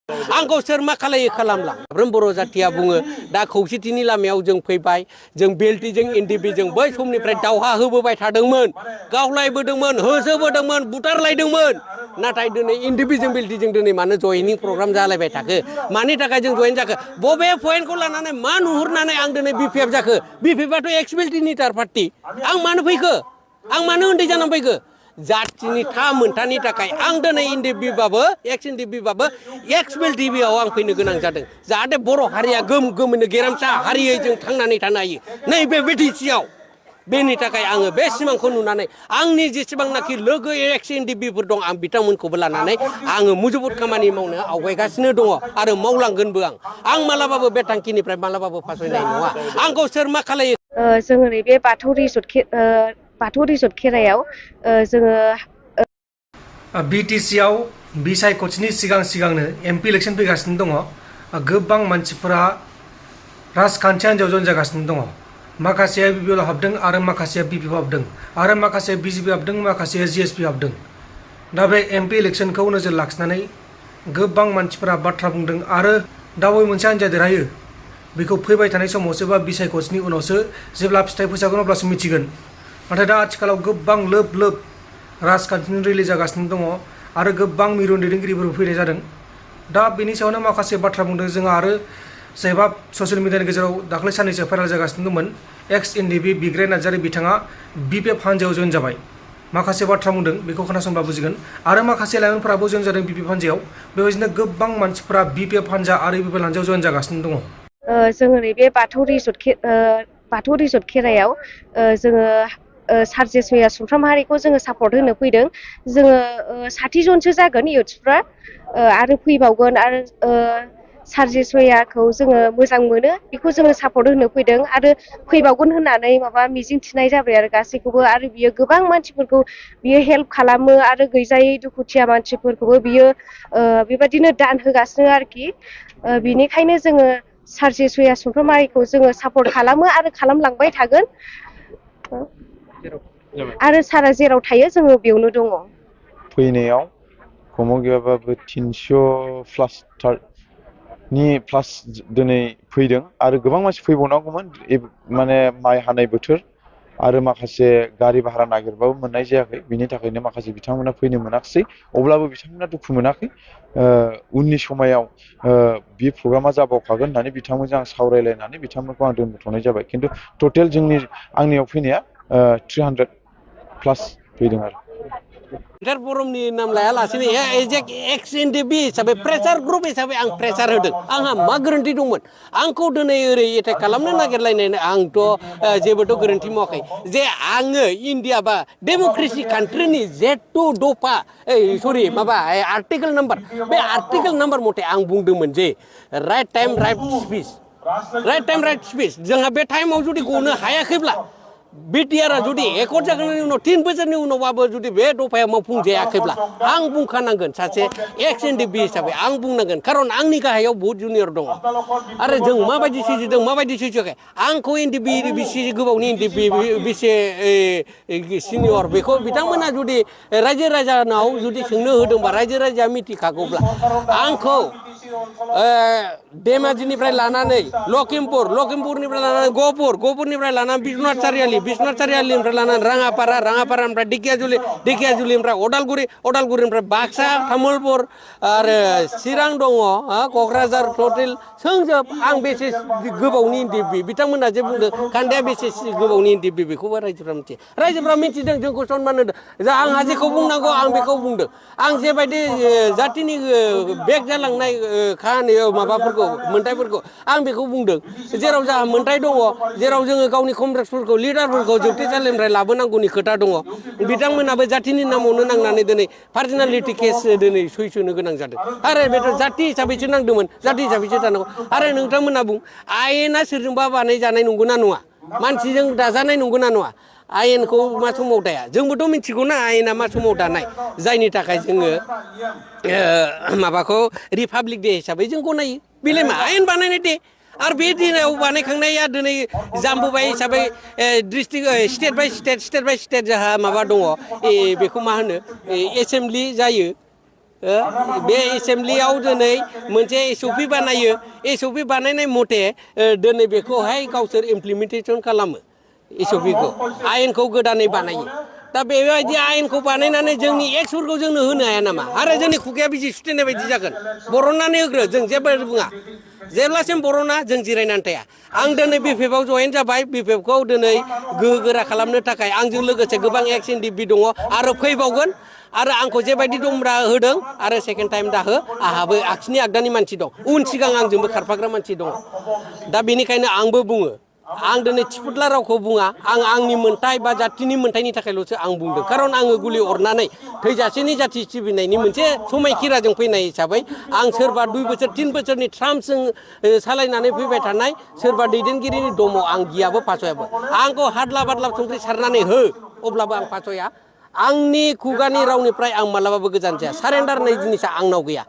आंखौ सोर मा खालायो खालामला बर' जातिया बुङो दा खौसेथिनि लामायाव जों फैबाय जों बेल्टिजों एनडिपिजों बै समनिफ्राय दावहा होबोबाय थादोंमोन गावलायबोदोंमोन होसोबोदोंमोन बुथारलायदोंमन नाथाय दिनै एनडिपिजों बेल्टिजों दिनै मानो जयनिं प्रग्राम जालायबाय थाखो मानि थाखाय जों जयेन जाखो बबे पइन्टखौ लानानै मा नुहुरनानै आं दिनै बिपिएफ जाखो बिपिएफआथ' एक्स बेल्टिनि थार पार्टि आं मानो फैखो आं मानो उन्दै जानानै फैखो जातिनि मोनथानि थाखाय आं दिनै एनडिपिबाबो एक्स एनडिपिबाबो एक्स बेल्टिबिआव आं फैनो गोनां जादों जाहाथे बर' हारिया गोमैनो गेरेमसा हारियै जों थांनानै थानो हायो नैबे बिटिसिआव बेनि थाखाय आङो बे सिमांखौ नुनानै आंनि जेसेबांनाखि लोगो एक्स एनडिपिफोर दं आं बिथांमोनखौबो लानानै आङो मुजुबुद खामानि मावनो आवगायगासिनो दङ आरो मावलांगोनबो आं मालाबाबो बे थांखिनिफ्राय मालाबाबो फासयनाय नङा आंखौ सोर मा खालायो जोङो नैबे बाथौ रिसर्ट खेरायाव जोङो बिटिसिआव बिसायख'थिनि सिगांनो एमपि इलेक्सन फैगासिनो दङ गोबां मानसिफोरा राजखान्थि हान्जायाव जयेन जागासिनो दङ माखासेया बिपिएल हाबदों आरो माखासेया बिपिएफ हाबदों आरो माखासेया बिजेपि हाबदों माखासेया जिएसपि हाबदों दा बे एमपि इलेक्सनखौ नोजोर लाखिनानै गोबां मानसिफोरा बाथ्रा बुंदों आरो दा बबे मोनसे हान्जाया देरहायो बेखौ फैबाय थानाय समावसो बा बिसायख'थिनि उनावसो जेब्ला फिथाइ फैसागोन अब्लासो मिथिगोन नाथाय दा आथिखालाव गोबां लोब राजखान्थिनि रिलिज जागासिनो दङ आरो गोबां मिरु दैदेनगिरिफोरबो फैनाय जादों दा बेनि सायावनो माखासे बाथ्रा बुंदों जोंहा आरो जायबा ससियेल मिडियानि गेजेराव दाख्लै साननैसो भाइरेल जागासिनो दंमोन एक्स एनडिपि बिग्राय नार्जारि बिथाङा बिपिएफ हान्जायाव जयेन जाबाय माखासे बाथ्रा बुंदों बेखौ खोनासंबा बुजिगोन आरो माखासे लाइमोनफोराबो जयेन जादों बिपिएफ हान्जायाव बेबायदिनो गोबां मानसिफोरा बिपिएफ हान्जा आरो बिपिएल हान्जायाव जयेन जागासिनो दङ जोङो नैबे बाथौ रिसर्ट खेरायाव जोङो सार जेसमिया सुमफ्राम हारिखौ जोङो सापर्ट होनो फैदों जोङो 60 जनसो जागोन इउथ्सफ्रा आरो फैबावगोन आरो सार जेसमियाखौ जोङो मोजां मोनो बेखौ जोङो सापर्ट होनो फैदों आरो फैबावगोन होननानै माबा मिजिं थिनाय जाबाय आरो गासैखौबो आरो बियो गोबां मानसिफोरखौ बियो हेल्प खालामो आरो गैजायै दुखुथिया मानसिफोरखौबो बियो बेबायदिनो दान होगासिनो आरोखि बिनिखायनो जोङो सार जेसमिया सुमफ्राम हारिखौ जोङो सापर्ट खालामो आरो खालामलांबाय थागोन आरो सारा जेराव थायो जोङो बेयावनो दङ फैनायाव खमैबाबो 300 प्लास दिनै फैदों आरो गोबां मानसि फैबावनांगौमोन माने माइ हानाय बोथोर आरो माखासे गारि भारा नागिरबाबो मोननाय जायाखै बिनि थाखायनो माखासे बिथांमोना फैनो मोनाखिसै अब्लाबो बिथांमोना दुखु मोनाखै उननि समायाव बे प्रग्रामा जाबावखागोन होननानै बिथांमोनजों आं सावरायलायनानै बिथांमोनखौ आं दोनथ'नाय जाबाय खिन्थु टटेल आंनियाव फैनाया 300 प्लास फैदों आरो बरमनि नाम लायालासेनो एक्स एनडिपि हिसाबै प्रेसार ग्रुप हिसाबै आं प्रेसार होदों आंहा मा गोरोन्थि दंमोन आंखौ दिनै ओरै एटेक खालामनो नागिरलायनाय आंथ' जेबोथ' गोरोन्थि मावाखै जे आङो इन्डिया बा डेम'क्रेसि कान्ट्रिनि जेटु दफा माबा आर्टिकेल नाम्बार बे आर्टिकेल नाम्बार मथे आं बुंदोंमोन जे राइट टाइम राइट स्पिच जोंहा बे टाइमाव जुदि गनो हायाखैब्ला बिटिआरआ जुदि एकर्ड जाखांनायनि उनाव 3 बोसोरनि उनावबाबो जुदि बे दफाया मावफुंजायाखैब्ला आं बुंखानांगोन सासे एक्स एनडिपि हिसाबै आं बुंनांगोन खारन आंनि गाहायाव बहुत जुनियर दङ आरो जों माबायदि सैजोदों माबायदि सैजोआखै आंखौ एनडिपि बेसे गोबावनि एनडिपि बेसे सिनियर बेखौ बिथांमोना जुदि रायजो राजानाव जुदि सोंनो होदोंबा रायजो राजाया मिथिखागौब्ला आंखौ धेमाजिनिफ्राय लानानै लखिमपुरनिफ्राय लानानै गहपुरनिफ्राय लानानै बिश्वनाथ सारियालिनिफ्राय लानानै राङापारानिफ्राय ढेकियाजुलिनिफ्राय अदालगुरिनिफ्राय बाक्सा तामुलपुर आरो चिरां दङ क'क्राझार टटेल सोंजोब आं बेसे गोबावनि एनडिपि बिथांमोना जे बुंदों खान्दाया बेसे गोबावनि एनडिपि बेखौबो रायजोफ्रा मिथिदों जोंखौ सनमान होदों जा आंहा जेखौ बुंनांगौ आं बेखौ बुंदों आं जेबायदि जातिनि बेक जालांनाय माबाफोरखौ मोन्थाइफोरखौ आं बेखौ बुंदों जेराव जोंहा मोन्थाइ दङ जेराव जोङो गावनि कमरेड्सफोरखौ लिडारफोरखौ जोबथेसालिनिफ्राय लाबोनांगौनि खोथा दङ बिथांमोनाबो जातिनि नामावनो नांनानै दिनै पार्सनेलिटि केस दिनै सैसोनो गोनां जादों आरो बेथ' जाति हिसाबैसो नांदोंमोन जाति हिसाबैसो थानांगौ आरो नोंथांमोना बुं आयेना सोरजोंबा बानायजानाय नंगौना नङा मानसिजों दाजानाय नंगौना नङा आयेनखौ मा समाव दाया जोंबोथ' मिथिगौना आयेना मा समाव दानाय जायनि थाखाय जोङो माबाखौ रिपाब्लिक डे हिसाबै जों गनायो बेलाय मा आयेन बानायनाय दे आरो बे दिनाव बानायखांनाया दिनै जाम्बोबाय हिसाबै स्टेट बाय स्टेट जोंहा माबा दङ बेखौ मा होनो एसेमब्लि जायो बे एसेम्ब्लियाव दिनै मोनसे एसअपि बानायो एसअपि बानायनाय मथे दिनै बेखौहाय गावसोर इमप्लिमेन्टेसन खालामो एसअपिखौ आयेनखौ गोदानै बानायो दा बेबायदि आयेनखौ बानायनानै जोंनि एक्सफोरखौ जोंनो होनो हाया नामा आरो जोंनि खुगाया बिजि सुथेनाय बायदि जागोन बरननानै होग्रो जों जेबो बुङा जेब्लासिम बरना जों जिरायनानै थाया आं दिनै बिपिएफआव जयेन जाबाय बिपिएफखौ दिनै गोहो गोरा खालामनो थाखाय आंजों लोगोसे गोबां एक्स एनडिपि दङ आरो फैबावगोन आरो आंखौ जेबायदि दमब्रा होदों आरो सेकेन्ड टाइम दाहो आंहाबो आगसिनि आगदानि मानसि दं उन सिगां आंजोंबो खारफाग्रा मानसि दङ दा बेनिखायनो आंबो बुङो आं दिनै थिफुदला रावखौ बुङा आं आंनि मोन्थाय बा जातिनि मोन्थायनि थाखायल'सो आं बुंदों खारन आङो गुलि अरनानै थैजासेनि जाथि सिबिनायनि मोनसे समायखिराजों फैनाय हिसाबै आं सोरबा 2 बोसोर 3 बोसोरनि ट्राम्पजों सालायनानै फैबाय थानाय सोरबा दैदेनगिरिनि दमाव आं गियाबो फासयाबो आंखौ हादला बादला संख्रि सारनानै हो अब्लाबो आं फासया आंनि खुगानि रावनिफ्राय आं मालाबाबो गोजान जाया सारेन्डार होननाय जिनिसा आंनाव गैया